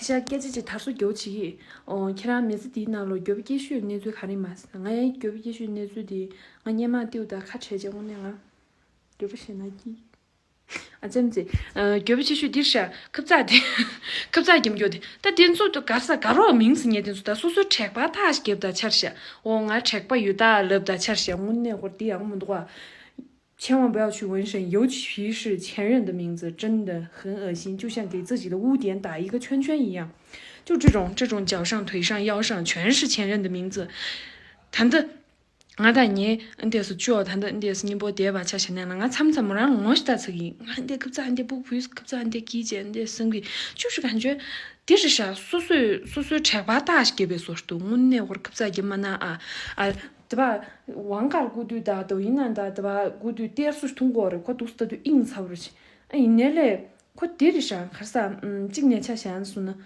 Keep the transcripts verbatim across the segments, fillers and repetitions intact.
ཅག་སྐད་ཆ་ཅིག་དར་སོ་རྒྱོབ་བྱེད་ཀྱི། ཨོ་ཁྱེད་རང་མི་ཚེ་འདིའི་ནང་ལོ་འགྱོད་པ་སྐྱེ་ཤོས་གནས་ཚུལ་ག་རེ་མ་ཟེར། ང་ཡང་འགྱོད་པ་སྐྱེ་ཤོས་གནས་ཚུལ་འདི་ང་སྙེ་མ་ཏེའུ་དང་ཁ་བྲལ་རྗེས་དངོས་གནས་ང་འགྱོད་པ་ཞེ་ན་སྐྱིད། ཨ་ཙམ་ཙེ། འགྱོད་པ་སྐྱེ་ཤོས་འདིར་ཤ་ཁབ་ཙག་དེ། ཁབ་ཙག་རྒྱབ་འགྱོ་དེ་ད་དེ་ཚོ་དུ་གར་ས་ག་རོགས་མིང་ཟེར་ཉེ་དེ་ཚོ་ད་སོ་སོའི་དྲེག་པ་ཐག་ཞིག་རྒྱབ་ད་ཆར་ཤ། འོ་ང་དྲེག་པ་ཡོད་ད་ལབ་ད་ཆར་ཤ། དངོས་གནས་ཧོར་འདི་ཡང་མི་འདུག་ཨ། 千万不要去纹身，尤其是前任的名字，真的很恶心，就像给自己的污点打一个圈圈一样。就这种这种脚上、腿上、腰上全是前任的名字。谈的 ང་དང་ངའི་ཨ་འདས་སུ་ཅོ་ད་འདི་ཨ་འདས་སུ་སྙིང་པོ་བསྡད་པ་ཆ་བཞག་ན་ང་མཚམས་མཚམས་མོ་རང་ངོ་ཤེས་ད་ཚ་གི། ང་འདས་ཁབ་ཙག་འདས་སྤུ་བུས་ཁབ་ཙག་འདས་གིས་བྱས་འདས་སེང་གི་ཅུ་ཞིག་གང་བྱོས། དེ་རེད་ཤག་སོ་སོས་སོ་སོའི་དྲེག་པ་ཏག་ཞིག་བརྒྱབ་པའི་བཟོ་ཞིག་འདུག་དངོས་གནས་ཧོར་ཁབ་ཙག་རྒྱབ་མ་ན་ཨ། ཨ་དེ་བ་ཝང་ཀར་སྐུ་དུས་དང་དོ་ཡིན་ན་ད་དེ་བ་སྐུ་དུས་གཏེར་སུ་ཐུང་གོ་རེད། ཁོ་འདུག་སྟ་དུས་ཨིང་ཚ་བ་རེད། ཨ་ཡིན་ནའི་ལས་ཁོ་དེ་རེད་ཤག་གར་ས་གཅིག་ནས་ཆ་བཞག་ན་སོང་ན་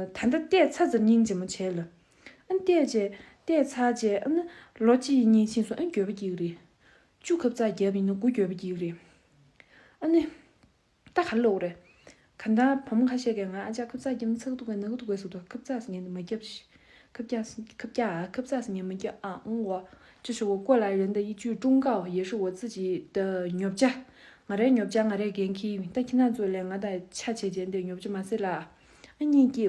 ད་ལྟ་བལྟས་ཚ་ཙམ་སྙིང་རྗེ་མོ་བྱས་ལ། ཨ་ནི་བལྟས་རྗེས་བལྟས་ཚར་རྗེས་ཨ་ནི་ལོ་གཅིག་གཉིས་ཕྱིན་སོང་། ཨ་ནི་འགྱོད་པ་སྐྱེ་གི་རེད། བཅུ་ཁབ་ཙག་བརྒྱབ་ཡིན་ན་དགུ་འགྱོད་པ་སྐྱེ་གི་རེད། ཨ་ནི་ད་ག་ལོག་རེད། ག་ད་བུ་མོ་ཁ་ཤས་ཀྱིས་ང་ཨ་ཅག་ཁབ་ཙག་རྒྱབ་ན་ཚ་གི་འདུག་གས་ན་གི་འདུག་གས་ཟེར་འདུག་ཁབ་ཙག་ཟེར་ངས་མ་རྒྱབ་ཤི། ཁབ་ཀྱག་ཁབ་ཀྱག་ཁབ་ཙག་ཟེར་ངས་མ་རྒྱབ་ཨ། ཨང་འོ། 这是我过来人的一句忠告，也是我自己的 ཉོབ་ཆ། ང་རའི་ཉོབ་ཆ་ང་རའི་འགན་འཁྱེར་ཡིན། ད་ཁྱེད་རང་ཚོ་ལས་ང་དང་ཆ་བྱེད་བྱེད་འདི་ཉོབ་ཆ་མ་ཟེར་ལ། ཨ་གཉིས་ཀྱིས་